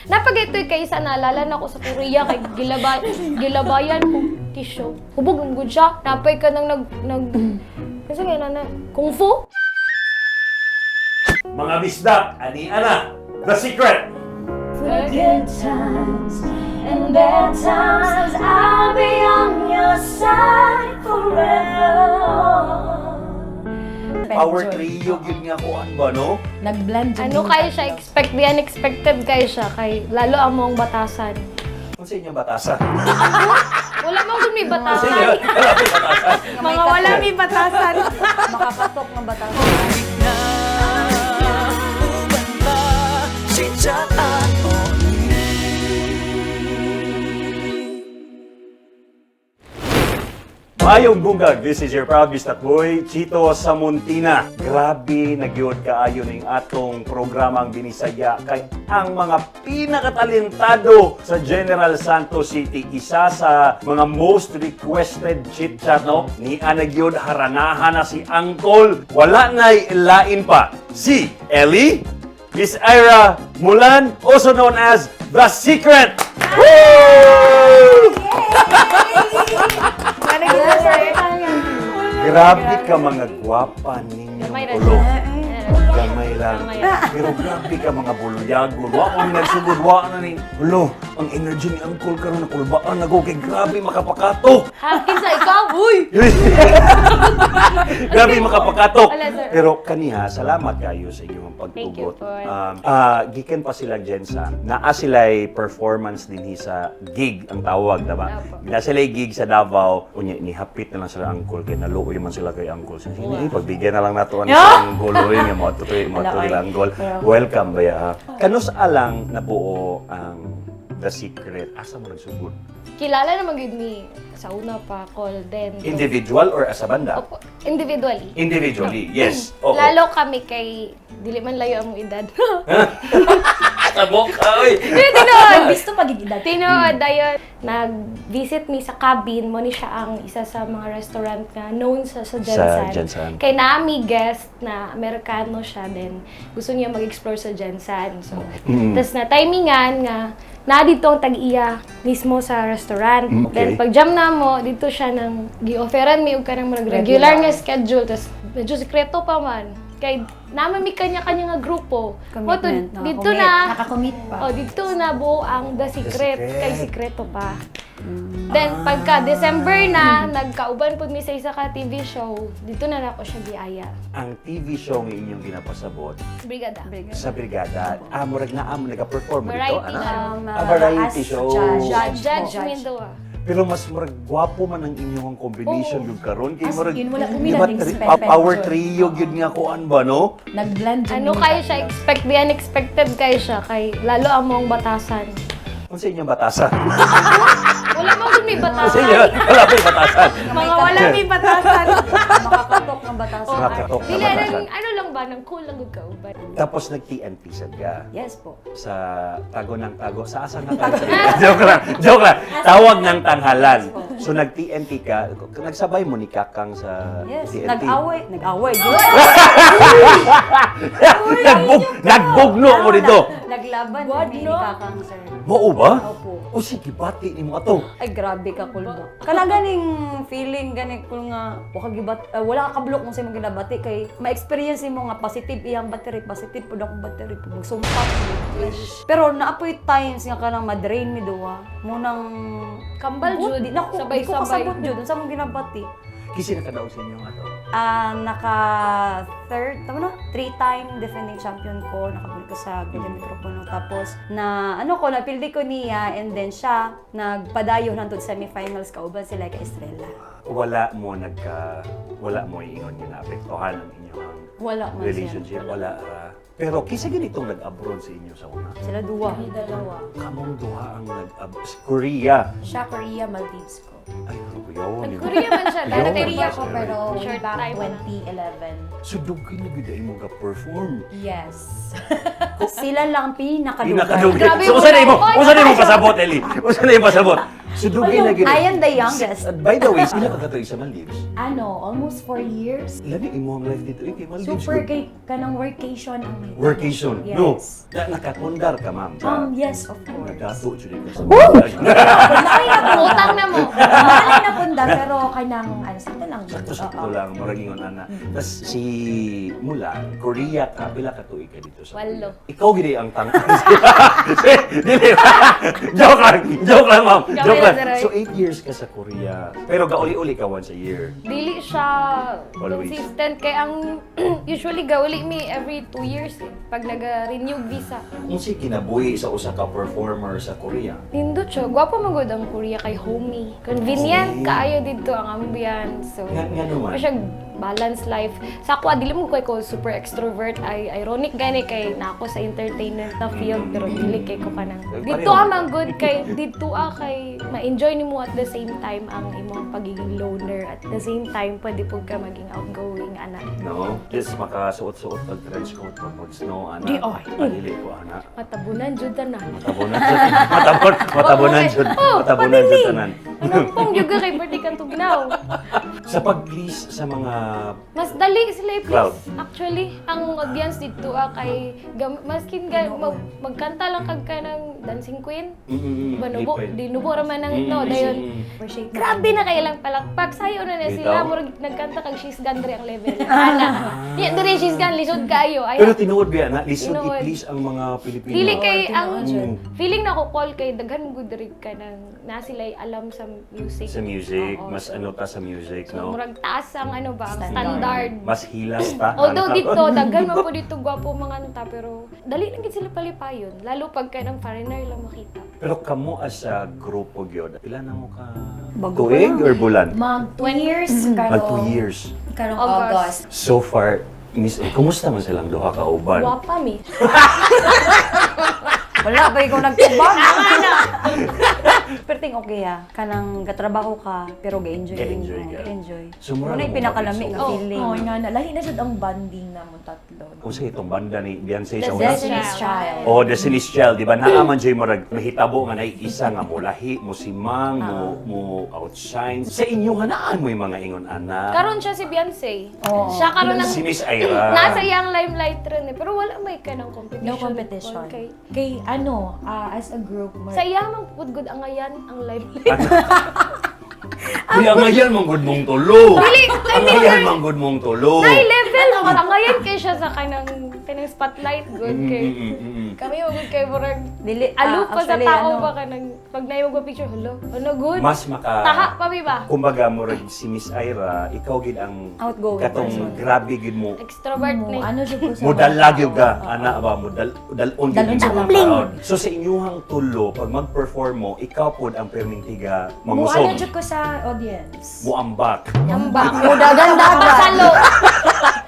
Napagitoy kay isa, naalala na ako sa Korea kay gilabayan ko tissue. Hubog ang gud siya. Napay ka nang nag nag kasi nga na kung fu. Mga bisdak, ani ana, The Secret! For good times and bad times, I'll be on your side forever. Power trio yun nga kuan ba, no? Nag-blend yun Ano yung kayo tatlo. siya, expect the unexpected kayo siya kay lalo among batasan. Kung sa inyong batasan. Wala man gud may Sa inyo, batasan. wala may batasan. Mga wala may batasan. Makakatok ng batasan. Mayong bungag, this is your proud bisdak boy, Chito Samontina. Grabe nagyod kaayo ning atong programang Binisaya kay ang mga pinakatalentado sa General Santos City, isa sa mga most requested chit-chat, no? Ni nagyod haranahan na si Angkol. Wala na'y lain pa. Si Ellie, Miss Ira Mulan, also known as The Secret. Woo! Grabe ka mga gwapa ninyong Gamay ra ulo. siya. Gamay lang. Gamay lang. Pero grabe ka mga buluyago. Wa ko nagsugod, wa na ni. Ulo, ang energy ni Uncle karon nakulbaan na ko kay grabe makapakato. Ha, kinsa ikaw? Uy! Grabe makapakatok. Wala, sir. Pero kaniha, salamat kayo sa inyong Thank you pagtugot. po. Gikan pa sila Jensa. Naa sila'y performance din sa gig ang tawag, diba? Opo. Na sila'y gig sa Davao. Unya, nihapit na lang sila uncle kay naluoy man sila kay uncle. Sige, wow. Pagbigyan na lang nato ani sa uncle. Uy, nga mo to mo to Ala, uncle. Welcome ba ya? Kanus alang nabuo ang The Secret? Asa mo nagsugod? Kilala naman gud mi sa una pa call then. Individual or as a banda? Opo, individually. Individually, yes. Oo. Lalo kami kay dili man layo ang edad. Sabok ka, oy! Hindi, tinuod. Gusto pagigidad. Tinuod, dayon. Nag-visit mi sa cabin, mo ni siya ang isa sa mga restaurant nga known sa Jensan. Jensan. Kay naami guest na Amerikano siya din. Gusto niya mag-explore sa Jensan. So, tas na timingan nga na dito ang tag-iya mismo sa restaurant. Okay. Then pag jam na mo, dito siya nang gi-offeran mi og kanang murag regular nga schedule. Tas medyo sekreto pa man. Kay naman mi kanya-kanya nga grupo. Mo to, Commitment, dito nakakommit. na Nakakommit pa. Oh, dito na buo ang The Secret. The Secret. Kay sikreto pa. Then, pagka December na, nagkauban po mi sa isa ka TV show, dito na nako siya giaya. Ang TV show nga inyong ginapasabot Brigada. sa brigada, ah, murag na amo nag-perform dito, Variety ana? show. Ah, variety As show. Judge. Judge, Judge. mi duha. Pero mas murag gwapo man ang inyong combination Oo. gyud karon kay As murag in, wala di kami ba na-expect. power trio gyud nga kuan ba, no? Nag-blend yun Ano yung kayo siya, tatlo. expect the unexpected kayo siya, kay lalo among batasan. Kung sa inyong batasan. Wala mo gud may Sa batasan. inyo, wala may batasan. Mga wala may batasan. Makakatok ng batasan. Makakatok ng Dili, batasan. ano lang ba, nang cool lang gud kauban. Tapos nag-TNT sad ka Yes po. sa tago ng tago. Sa asa nga tayo? Joke lang. Joke lang. Tawag ng tanghalan. So nag-TNT ka, nagsabay mo ni Kakang sa Yes. TNT. Nag-away. Nag-away. Yun. Nagbugno mo dito. Naglaban What, kami ni no? Kakang, sir. Mao ba? Opo. O sige, bati ni mo ato. Ay, grabe ka, kulba. Kana ganing feeling, ganing kul nga, wala ka wala ka kablok kung sa imong ginabati kay ma-experience nimo nga positive iyang battery, positive pud akong battery, pud magsumpak. Pero naapoy times nga kanang ma-drain mi duwa. Munang Kambal jud, di na ko, di ko sabay-sabay. kasabot jud unsa mong ginabati. Kisi nakadaog sa inyo ato. Ah, naka third, tama na? Three-time defending champion ko. Nakabalik ko sa Golden Microphone. Tapos, na, ano ko, napildi ko niya, and then siya, nagpadayo nantod semifinals kauban sila kay Estrella. Wala mo ingon nga naapektuhan ang inyong Wala man siya. relationship. Wala ra. Pero kisa ganitong nag-abroad sa inyo sa una. Sila duwa. Kami dalawa. Kamong duha ang nag-abroad. Sa Korea. Siya Korea, Maldives ko. Ay, Korea. Nag-Korea man siya. Yo. Dati Korea ko pero way Short back time na. 2011. So, dugay na gyud ay mo ga-perform. Yes. Sila lang ang pinakadugay. Pinakadugay. Grabe So, usa na imo? mo. Usa na imo pasabot, Eli? Usa na imo pasabot? So dugay na gid. I am the youngest. By the way, pila ka katuig sa Maldives? Ano, almost 4 years. Lami imo ang life dito eh, kay Maldives. Super good. kay kanang workation ang may. Workation. Yes. No. Na, nakakundar ka, ma'am. Yes, of course. Nagato jud ka sa Maldives. Utang na mo. Malay na punda pero kanang ano sakto lang. Sakto-sakto Oo. lang, murag ingon ana. Tas si Mula, Korea ka, pila ka tuig ka dito sa Walo. Korea? Ikaw gid ang tang. Dili. Joke lang, joke lang, ma'am. Joke Joke lang. lang, sir. So 8 years ka sa Korea, pero gauli-uli ka once a year. Dili siya Always. consistent kay ang usually gauli mi every 2 years eh, pag naga-renew visa. Unsay kinabuhi sa usa ka performer sa Korea? Nindot siya. Gwapo man gud ang Korea kay homey. Convenient Okay. kaayo dito ang ambience. So, Nga naman. Mo siya balance life. Sa ako, dili mo kay ko super extrovert. Ay, ironic gani kay na ako sa entertainment na field pero dili kay ko kanang. Ay, Dito pareho. ah man good kay dito ah kay ma-enjoy nimo at the same time ang imong pagiging loner, at the same time pwede pud ka maging outgoing ana. No? Just makasuot-suot pag trench coat pag mag-snow, ana. Di, oy. Dili ko, ana. Matabunan jud tanan. Matabunan jud. Matabon, matabunan jud. Oh, Matabunan jud tanan. Anumpong jud ka kay pwede kang tugnaw. Sa pag-please sa mga Mas dali sila i-please. Crowd. Actually, ang audience dito ah, kay maskin ga, magkanta lang kag ka ng Dancing Queen. Banubo, lipay. di nubo ra man ang no dayon. Appreciate na. Grabe na kay ilang palakpak. Sayo na na sila Bitaw. murag nagkanta kag She's Gone diri ang level. Ana. Di diri She's Gone lisod kaayo. Ay. Pero tinuod ba na lisod Tinuod. i-please ang mga Pilipino. Dili kay ang Mm. feeling na ko call kay daghan mo gud diri ka nang na sila alam sa music. Sa music, Oo. mas ano ta sa music, So, no? murag taas ang ano ba, ang standard. Mas hilas ta. Although ano? dito, daghan man po dito gwapo mga anta, pero dali lang gid sila palipayon. Lalo pag ka ng foreigner lang makita. Pero kamo as a grupo gyud, pila na mo ka Bago pa tuig lang. or bulan? Mag 2 years karong Mag 2 years. Karong August. August. So far, Miss, eh, kumusta man silang duha ka uban? Gwapa mi. Wala ba ikaw nagtubag? Pero ting okay ha. Kanang gatrabaho ka, pero ga-enjoy. Ga-enjoy ka. Ga-enjoy. So, mura Muna mo yung pinakalami nga Oh, feeling. Oh, nga na. Lahi na jud ang bonding na mo tatlo. Kung sa itong banda ni Beyonce sa The una? Destiny's Child. Oh, Destiny's Child, di ba? Naaman dyan murag mahitabo nga naiisa nga mo lahi, mo simang, mo mo outshine. Sa inyo hanaan mo yung mga ingon ana. Karon siya si Beyonce. Oo. Siya karon ang Si Miss Ira. nasa iyang limelight ron eh. Pero wala may ka ng competition. No competition. Okay. Kay ano, as a group, Sa iya man pud gud ang ayan ang limelight. Uy, ang ngayon mong good mong tulo. Dili, Ang ngayon mong good mong tulo. High level man ang ayan kay siya sa kanang kanang spotlight good kay. Kami mo gud kay murag Dili, aloof pa sa actually, tao ano, ba kanang pag naay mo picture hello. Ano good? Mas maka Taha pa mi ba? Kumbaga murag si Miss Ira, ikaw gid ang Outgoing katong person. grabe gid mo. Extrovert mo, ni. ano jud ko sa Mudal mga lagi tao. ka, ana ba mudal dalon gid Dalon mo siya ang bling. crowd. So sa inyuhang tulo pag mag-perform mo, ikaw pod ang perming tiga Mo ano mangusog, jud ko sa audience. muambak. Ambak. Mudagan-dagan. Salo.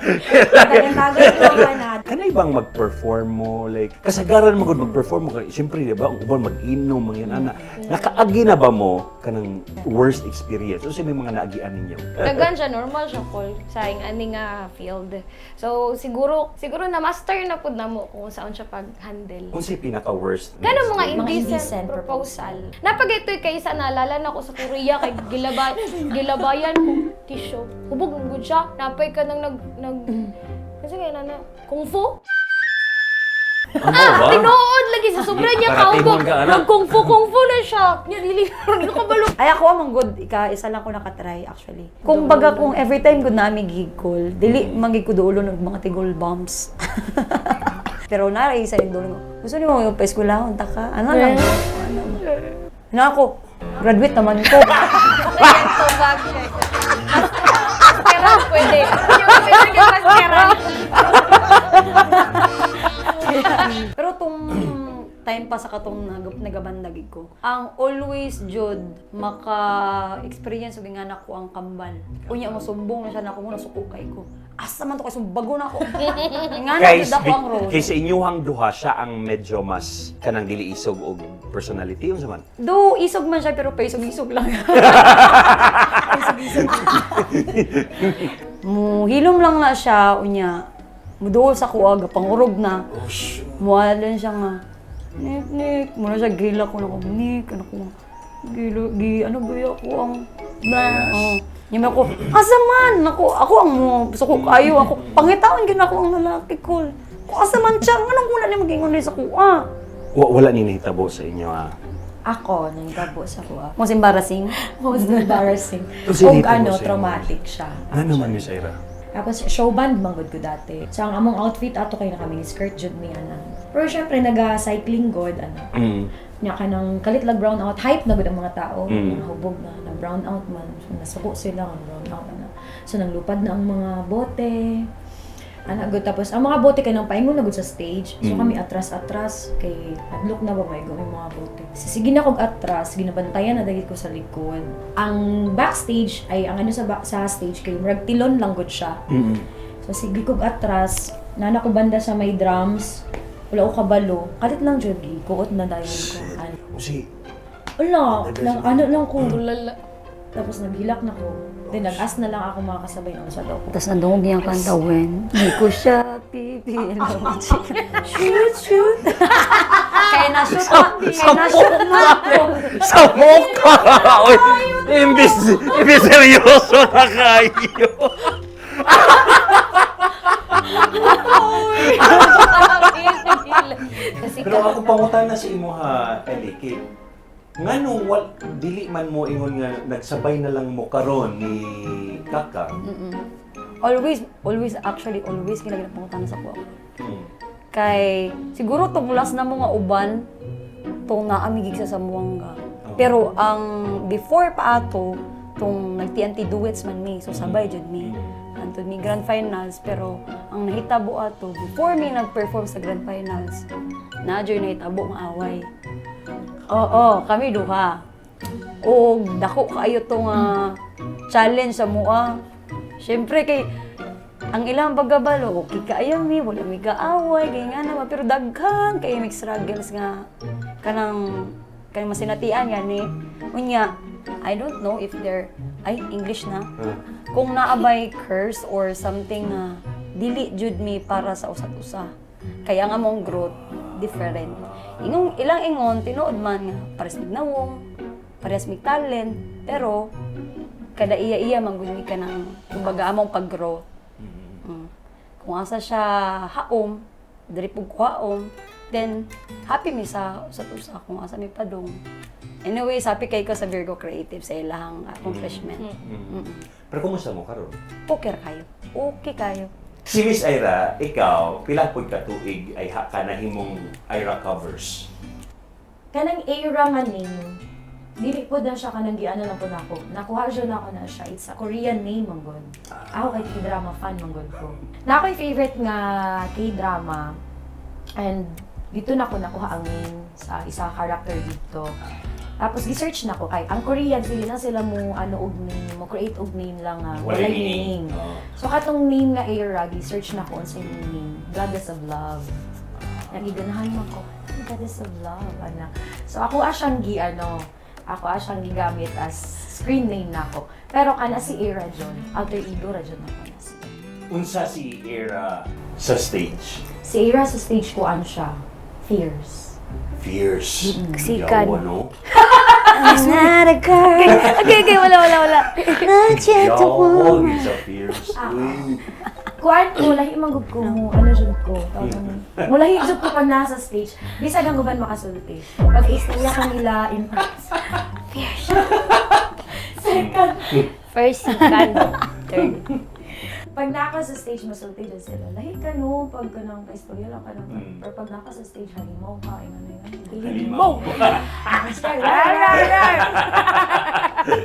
Dagan-dagan ko ana. Kanay bang mag-perform mo like kasagaran mo gud mag-perform mo kay siyempre di ba ang uban mag-inom mga yan ana. Nakaagi na ba mo kanang worst experience? Unsa may mga naagian ninyo? Daghan siya, normal siya call sa ing ani nga field. So siguro siguro na master na pud namo kung saan siya pag-handle. Unsay pinaka worst? Kano mga Mga indecent, indecent proposal. Napagitoy kay isa naalala na ako sa Korea kay gilaba, gilabayan ko tissue. Hubog man gud siya. Napay ka nang nag nag Kasi kaya nana, kung fu? Ano ba? Tinuod lagi sa sobra niya Karatimon kaubog. ka, anak. Nag kung fu kung fu na siya. Nya dili ko kabalo. Ay, ako amang good. Ika, isa lang ko nakatry actually. Kung baga kung every time good nami gig call, dili magig ko dulo ng mga tigol bumps. Pero nara isa yung dulo ko. Gusto niyo mo pa eskwelahon ta ka? Ano lang? Ano? Ano ako? Graduate naman ko. Tubag siya. Maskeran pwede. Yung pwede ka maskeran. Pero tong time pa sa katong nagabandagig ko, ang always jud maka-experience og nga nako ang kambal. Unya mo sumbong na siya nako mo nasuko kay ko. Asa man to kay sumbago na ako. Nga na Kay, jud ako ang role. kay sa inyuhang duha siya ang medyo mas kanang dili isog og personality unsa man. Do isog man siya pero paisog-isog lang. Mo hilom lang na siya unya. Muduol sa kuha pangurog na. Oh, shoot. Muwalan siya nga. Nick, Nick. Muna siya gila ko na ko. Nick, ano ko. Gilo, gi, ano ba ko ang, na, oh. Nyama ko, asa man? Ako, ako ang mo, suko kayo ako. Pangitaon gid ako ang lalaki ko. Ko asa man siya, nganong wala ni mag-ingon sa kuha? Wala ni nahitabo sa inyo ah. Ako, nangitabo sa kuha. Most embarrassing. Most embarrassing. Kasi Og dito ano, mo sa inyo. traumatic siya. Ano man, Miss Ira? Tapos show band manggod ko dati. So ang among outfit ato kay na kami ni skirt jud mi ana. Pero syempre naga-cycling god ana. Nya kanang kalit lag brown out, hype na gud ang mga tao. Nahubog na, na brown out man. So nasuko sila ang brown out ana. So nanglupad na ang mga bote. Ana gud tapos ang mga bote kay nang paingon na gud sa stage. So kami atras-atras kay adlok na ba may yung mga bote. So, sige na kog atras, ginabantayan na dagit ko sa likod. Ang backstage ay ang ano sa sa stage kay murag tilon lang gud siya. So sige kog atras, nana ko banda sa may drums. Wala ko kabalo. Kalit lang jud kuot na dayon ko. Ano. Si, Wala, lang, ano lang ko. Tulala. Tapos naghilak na ko. Then nag-ask na lang ako mga kasabay ang sa daw ko. Tapos nandungog niyang kanta, when di ko siya pipili. Shoot, shoot. Kaya na-shoot na. Kaya na-shoot na ako. Sa mukha! Oy, imbis seryoso na kayo. Kasi Pero ako pangutan na sa imo ha, Ellie, kay nganong dili man mo ingon nga nagsabay na lang mo karon ni Kakang. Always, always, actually, always kinaginapangutan sa kuha. Kay, siguro tong last na mo nga uban, tong naamigig sa Zamboanga. Pero ang before pa ato, tong nag-TNT duets man mi, so sabay jud mi. Antod mi grand finals, pero ang nahitabo ato, before mi nag-perform sa grand finals, na jud nahitabo ang away. Oo, kami duha. O dako kaayo to nga challenge sa mua. Syempre kay ang ilang pagkabalo, okay kaayo mi, wala mi kaaway, kay nga naman, pero daghan kay may struggles nga kanang kanang masinatian gani. Unya, I don't know if they're ay English na. Kung naabay curse or something nga dili jud mi para sa usat usa. Kaya nga mong growth different. Ingong ilang ingon tinuod man nga pares mig nawong, parehas mig talent, pero kada iya-iya man gud mi kanang kumbaga among pag-growth. Kung asa siya haom, diri pug ko haom, then happy mi sa usat usa kung asa mi padung. Anyway, happy kay ko sa Virgo Creative sa ilahang accomplishment. Pero kumusta mo karon? Okay ra kayo. Okay kayo. Si Miss Ira, ikaw, pila pud ka tuig ay ha ka nahimong Ira covers? Kanang Aira nga name, dili po na siya kanang giano lang po nako. Nakuha siya na ako na siya. It's a Korean name man gud. Ako kay K-drama fan man gud ko. Na ako'y favorite nga K-drama and dito na ko nakuha ang name sa isa ka character dito. Tapos gi-search na ko kay ang Korean sige na sila mo ano og name, mo create og name lang nga walay meaning. Oo. So katong name nga Aira, gi-search na ko unsay meaning. Goddess of Love. Nagiganahan man ko. Goddess of Love, ana. So ako asyang gi ano, ako asyang gigamit as screen name nako. Pero kana si Aira John, alter ego ra jud nako na siya. Unsa si Ira sa stage? Si Aira sa stage ko ano siya? Fierce. Fierce. Sikan. Yawa, no? I'm not a girl. Okay, wala. Not yet a Yawa, woman. is a fierce. Uy. Kuan ko, lahi man gud ko mo, ano jud ko. Tawag mo. Mulahi jud ko pag nasa stage. Bisag ang guban makasulti. Pag istorya kanila in person. Fierce. Second, First, second, third. pag naka sa stage, masulti dyan sila. Lahi ka no, pag kanang kaistorya lang ka nang. Pero pag naka sa stage, halimaw ka, ay ano yun. Halimaw.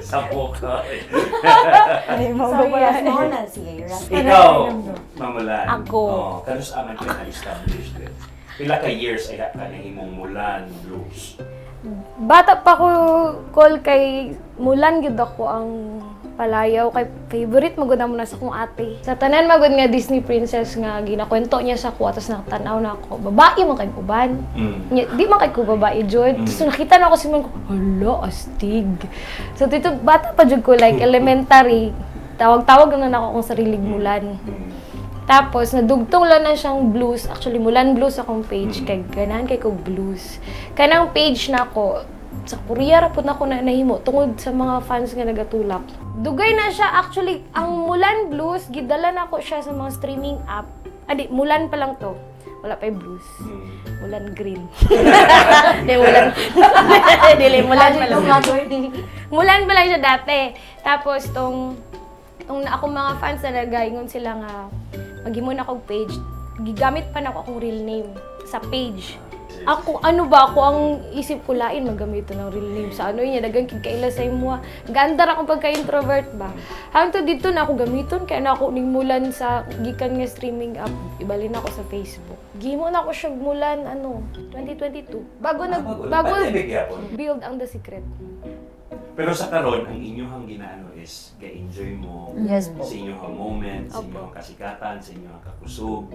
Sa mukha. So yes, mo na si Aira. Ikaw, Mamulan. Ako. Oh, kanus aman ka na-establish din. Pila ka years ay ka nahimong Mulan Blues. Bata pa ko call kay Mulan gyud ako ang palayaw kay favorite magud mo na sa akong ate. Sa tanan magud nga Disney princess nga ginakwento niya sa ako atos nakatan-aw na ako. Babae man kay uban. Nya, di man kay ko babae jud. Tapos nakita na ako si man ko, hala astig. So dito bata pa jud ko like elementary. Tawag-tawag na nako akong sariling Mulan. Tapos, nadugtong lang na siyang blues. Actually, Mulan Blues akong page. Kay ganahan kay ko blues. Kanang page na ako, Sa Korea ra pud nako na nahimo tungod sa mga fans nga nagatulak. Dugay na siya actually. Ang Mulan Blues, gidala na ko siya sa mga streaming app. Adi, Mulan pa lang to. Wala pa yung blues. Mulan green. Di, Mulan. Dili, Mulan pa lang. Mulan pa lang siya dati. Tapos, tong na akong mga fans talaga, ingon sila nga, maghimo na akong page. Gigamit pa na ako akong real name sa page. Ako, ano ba, ako ang isip ko lain, maggamit ng real name sa ano niya, dagang kikaila sa imuha. Ganda ra akong pagka-introvert ba. Hangtod dito na ako gamiton, kaya na ako ning Mulan sa gikan nga streaming app, ibalin ako sa Facebook. Gihimo na ako siya Mulan, ano, 2022. Bago nag, bago Pandemic gyapon. build ang The Secret. Pero sa karon, ang inyong ginaano is ga-enjoy mo Yes po. sa inyong moment, sa inyong kasikatan, sa inyong kakusog,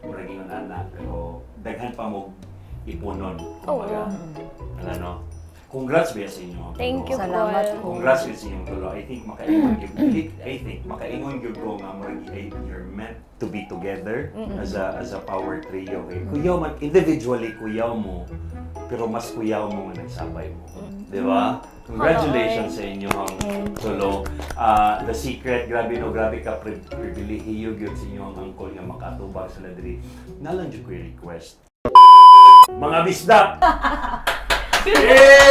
murag ingon ana, pero daghan pa mo ipunon, kumbaga. Ano no? Congrats ba sa inyo? Thank you. Salamat Paul. po. Congrats sa inyong tulo. I think makaingon gyud ko nga murag ay you're meant to be together as a power trio. Okay? Kuyaw man individually kuyaw mo, pero mas kuyaw mo nga nagsabay mo. Di ba? Congratulations sa inyong tulo. Ah, The Secret, grabe no, grabe ka pribilehiyo gyud sa inyong angkol nga makatubag sila diri. Nalang jud ko yung request. Mga bisdak! Yay!